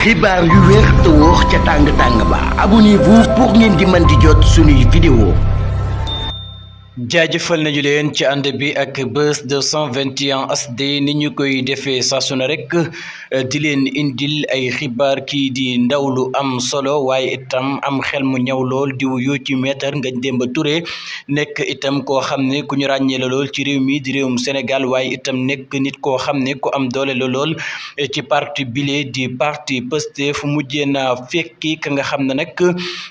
xibaar yu wér te wóor ca tàng ba abonnez-vous pour ngeen di mën di jot suñuy vidéo. jaajëfal nañu leen ci ànd bi ak Buzz 221 HD ni ñu koy defee saa su ne rek di leen indil ay xibaar kii di ndaw lu am solo waaye itam am xel mu ñaw lool di wuyu ci Maître Ngagne Demba Touré nekk itam koo xam ne ku ñu ràññee la lool ci réew mi di réewum Sénégal waaye itam nekk nit koo xam ne ku am doole la lool ci parti bile di parti Pastef mujjee naa fekki ka nga xam ne nag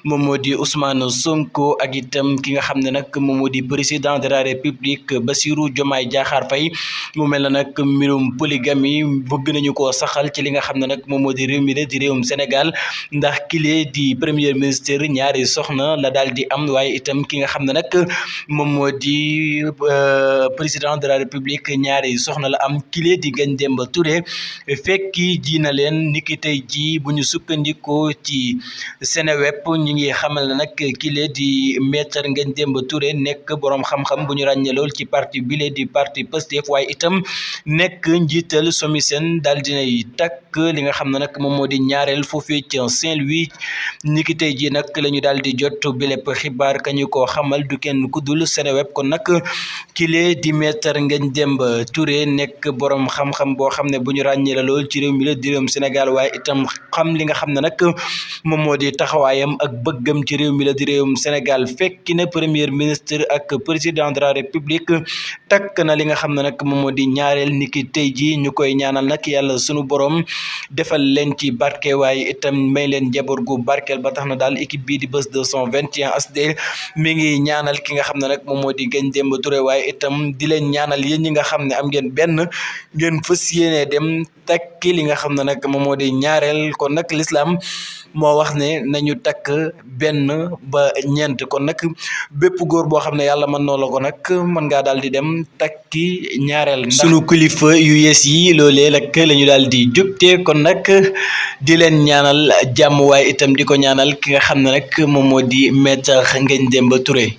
moom moo di Ousmane Sonko ak itam ki nga xam ne nag moom moo di président de la république Bassirou Diomaye Diakhar Faye mu mel na nag mbirum polygamie bëgg nañu koo saxal ci li nga xam ne nag moom moo di réew mi la di réewum Sénégal ndax kile di premier ministre ñaari soxna la daal di am waaye itam ki nga xam ne nag moom moo di président de la république ñaari soxna la am kile di Ngagne Demba Touré fekki ji na leen niki tey ji bu ñu sukkandikoo ci Seneweb ñu ngi xamal ne nag kile di Maître Ngagne Demba Touré nekk borom xam-xam bu ñu ràññee lool ci parti bile di parti Pastef waaye itam nekk njiital SOMISEN daal dinay takk li nga xam ne nag moom moo di ñaareel foofee ci Saint-Louis niki tey ji nag la ñu daal di jot bi lépp xibaar kañu koo xamal du kenn ku dul Seneweb kon nag kile di Maître Ngagne Demba Touré nekk borom xam-xam boo xam ne bu ñu ràññee la lool ci réew mi la di réewum Sénégal waaye itam xam li nga xam ne nag moom moo di taxawaayam ak bëggam ci réew mi la di réewum Sénégal fekki na premier ministre ak président de la république takk na li nga xam ne nag moom moo di ñaareel niki tey ji ñu koy ñaanal nag yàlla sunu borom defal leen ci barke waaye itam may leen njaboot gu barkeel ba tax na daal équipe bii di Buzz 221 HD mi ngi ñaanal ki nga xam ne nag moom moo di Ngagne Demba Touré waaye itam di leen ñaanal yéen ñi nga xam ne am ngeen benn ngeen fas yéene dem takki li nga xam ne nag moom moo di ñaareel kon nag l'islam moo wax ne nañu takk benn ba ñeent kon nag bépp góor boo xam ne yàlla mën noo la ko nag mën ngaa daal di dem takki ñaareel sunu kilifa yu yees yi loolee nag la ñu daal di jubte kon nag di leen ñaanal jàmm waaye itam di ko ñaanal ki nga xam ne nag moom moo di Maître Ngagne Demba Touré